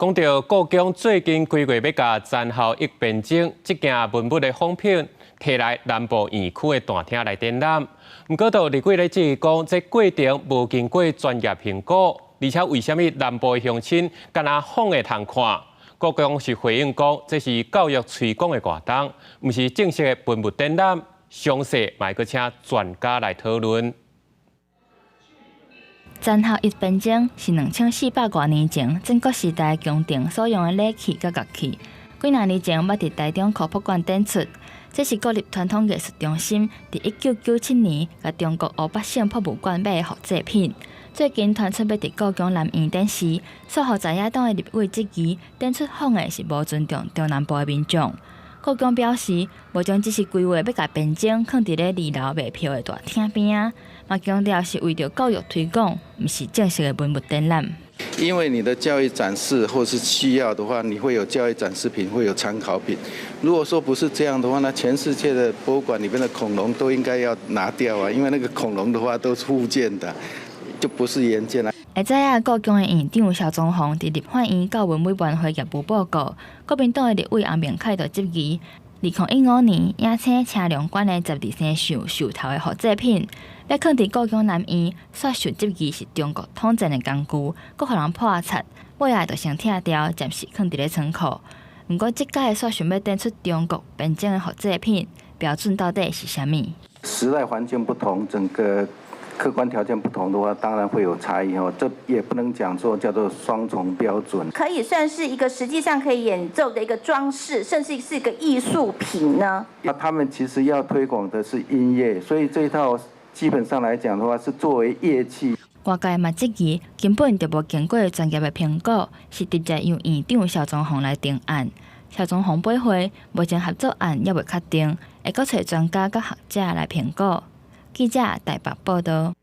講到故宮最近規劃欲共曾侯乙編鐘這件文物的仿品提來南部院區的大廳來展覽，毋過就立委咧質疑講，這過程無經過專業評估，而且為啥物南部的鄉親敢若仿的通看？故宮是回應講，這是教育推廣的活動，毋是正式的文物展覽，詳細嘛閣請專家來討論。曾侯乙編鐘是2400外年前戰國時代宮廷所用的禮器佮樂器，幾若年前捌佇臺中科博館展出。這是國立傳統藝術中心佇1997年共中國湖北省博物館買的複製品。最近傳出欲佇故宮南院展示，煞予在野黨的立委質疑，展出仿的是無尊重中南部的民眾。故宮表示，目前只是規劃欲共編鐘囥佇咧二樓賣票的大廳邊仔，嘛強調是為著教育推廣，毋是正式的文物展覽。因為你的教育展示或是需要的話，你會有教育展示品，會有參考品。如果說不是這樣的話，那全世界的博物館裡面的恐龍都應該要拿掉啊，因為那個恐龍的話都是復建的，就不是原件啦。會知影故宮的院長蕭宗鳳佇立法院教文委員會業務報告，國民黨的立委洪明凱就質疑，2015年影星車龍館的十二生肖獸頭的複製品，欲囥佇故宮南院，煞受質疑是中國統戰的工具，閣予人破賊，尾仔就先拆掉，暫時囥佇咧倉庫。毋過這擺煞想欲展出中國編鐘的複製品，標準到底是啥物？時代環境不同，整個客觀條件不同的話，當然會有差異哦。這也不能講說叫做雙重標準。可以算是一個實際上可以演奏的一個裝飾，甚至是一個藝術品呢。那他們其實要推廣的是音樂，所以這一套基本上來講的話，是作為樂器。外界嘛質疑，根本就無經過專業的評估，是直接由院長蕭宗鳳來定案。蕭宗鳳回應，目前合作案猶未確定，會閣揣專家佮學者來評估。記者台北報導。